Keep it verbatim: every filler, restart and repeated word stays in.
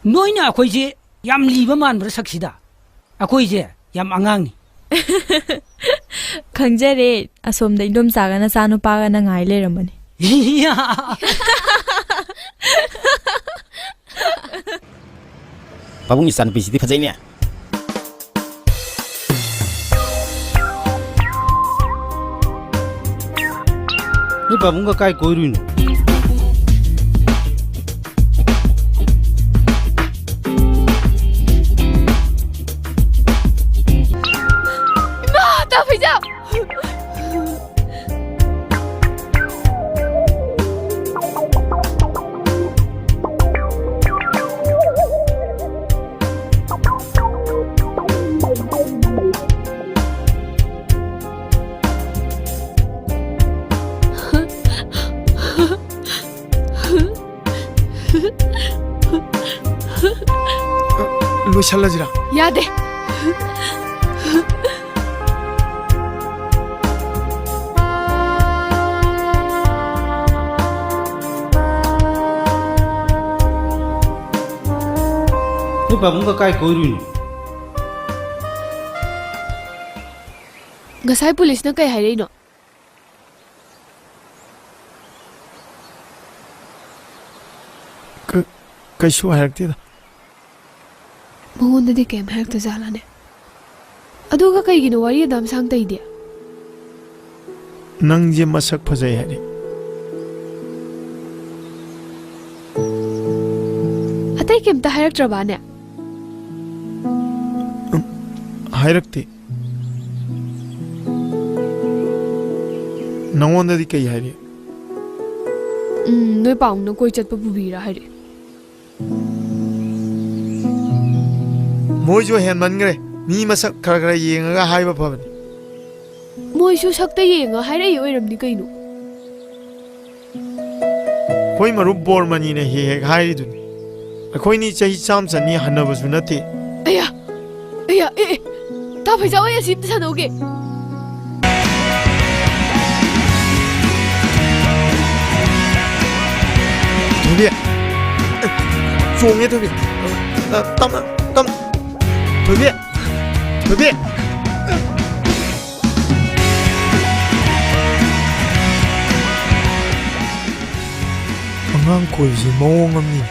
ꯅꯣꯏꯅ ꯑꯩꯈꯣꯏꯁꯦ ꯌꯥꯝ ꯂꯤꯕ ꯃꯥꯟꯕ꯭ꯔꯥ ꯁꯛꯁꯤꯗ? ꯑꯩꯈꯣꯏꯁꯦ ꯌꯥꯝ ꯑꯉꯥꯡꯅꯤ꯫ ꯈꯪꯖꯔꯦ, ꯑꯁꯣꯝꯗ ꯏꯟꯗꯣꯝꯆꯥꯒ ꯅꯆꯥꯅꯨꯄꯥꯒꯅ ꯉꯥꯏ ꯂꯩꯔꯝꯃꯅꯤ꯫ ꯄꯥꯕꯨꯡ, ꯏꯆꯥꯅꯨꯄꯤꯁꯤꯗꯤ ꯐꯖꯩꯅꯦ꯫ ꯅꯣꯏ ꯄꯥꯕꯨꯡꯒ ꯀꯥꯏ ꯀꯣꯏꯔꯨꯏꯅꯣ? ꯏꯃꯥ, ꯇꯥ ꯐꯩꯖꯥ! ꯂꯣꯏꯁꯜꯂꯁꯤꯔꯥ? ꯌꯥꯗꯦ꯫ ꯅꯣꯏ ꯄꯥꯕꯨꯡꯒ ꯀꯥꯏ ꯀꯣꯏꯔꯨꯏꯅꯣ? ꯉꯁꯥꯏ ꯄꯨꯂꯤꯁꯅ ꯀꯩ ꯍꯥꯏꯔꯛꯏꯅꯣ? ꯀ-, ꯀꯩꯁꯨ ꯍꯥꯏꯔꯛꯇꯦꯗ꯫ ꯃꯉꯣꯟꯗꯗꯤ ꯀꯩꯝ ꯍꯥꯏꯔꯛꯇꯖꯥꯠꯂꯅꯦ? ꯑꯗꯨꯒ ꯀꯩꯒꯤꯅꯣ ꯋꯥꯔꯤ ꯑꯗꯥꯝ ꯁꯥꯡ ꯇꯩꯗꯤ? ꯅꯪꯁꯦ ꯃꯁꯛ ꯐꯖꯩ ꯍꯥꯏꯔꯦ꯫ ꯑꯇꯩ ꯀꯩꯝꯇ ꯍꯥꯏꯔꯛꯇ꯭ꯔꯕꯅꯦ? ꯎꯝ, ꯍꯥꯏꯔꯛꯇꯦ꯫ ꯅꯉꯣꯟꯗꯗꯤ ꯀꯩ ꯍꯥꯏꯔꯤ? ꯎꯝ, ꯅꯣꯏ ꯄꯥꯎꯅ ꯀꯣꯏ ꯆꯠꯄ ꯄꯨꯕꯤꯔꯥ ꯍꯥꯏꯔꯛꯑꯦ꯫ ꯃꯣꯏꯁꯨ ꯍꯦꯟꯃꯟꯈ꯭ꯔꯦ꯫ ꯃꯤ ꯃꯁꯛ ꯈꯔ ꯈꯔ ꯌꯦꯡꯉꯒ ꯍꯥꯏꯕ ꯐꯕꯅꯤ꯫ ꯃꯣꯏꯁꯨ ꯁꯛꯇ ꯌꯦꯡꯉ ꯍꯥꯏꯔꯛꯏ ꯑꯣꯏꯔꯝꯅꯤ ꯀꯩꯅꯣ꯫ ꯑꯩꯈꯣꯏ ꯃꯔꯨꯞ ꯕꯣꯔꯃꯅꯤꯅ ꯍꯦꯛ ꯍꯦꯛ ꯍꯥꯏꯔꯤꯗꯨꯅꯤ꯫ ꯑꯩꯈꯣꯏꯅꯤ ꯆꯍꯤ ꯆꯥꯝ ꯆꯅꯤ ꯍꯟꯅꯕꯁꯨ ꯅꯠꯇꯦ꯫ ꯑꯌꯥ! ꯑꯌꯥ! ꯑꯦ, ꯑꯦ! ꯇꯥ ꯐꯩꯖꯥ, ꯑꯩ ꯑꯁꯤ ꯑꯝꯇ ꯁꯥꯟꯅꯧꯒꯦ꯫ ꯇꯣꯡꯉꯦ, ꯊꯣꯏꯕꯤ꯫ ꯑ, ꯇꯞꯅ, ꯇꯞꯅ꯫ ꯊꯣꯏꯕꯤ! ꯊꯣꯏꯕꯤ! ꯑꯉꯥꯡ ꯀꯣꯏꯕꯁꯤ ꯃꯑꯣꯡ ꯑꯃꯅꯤ꯫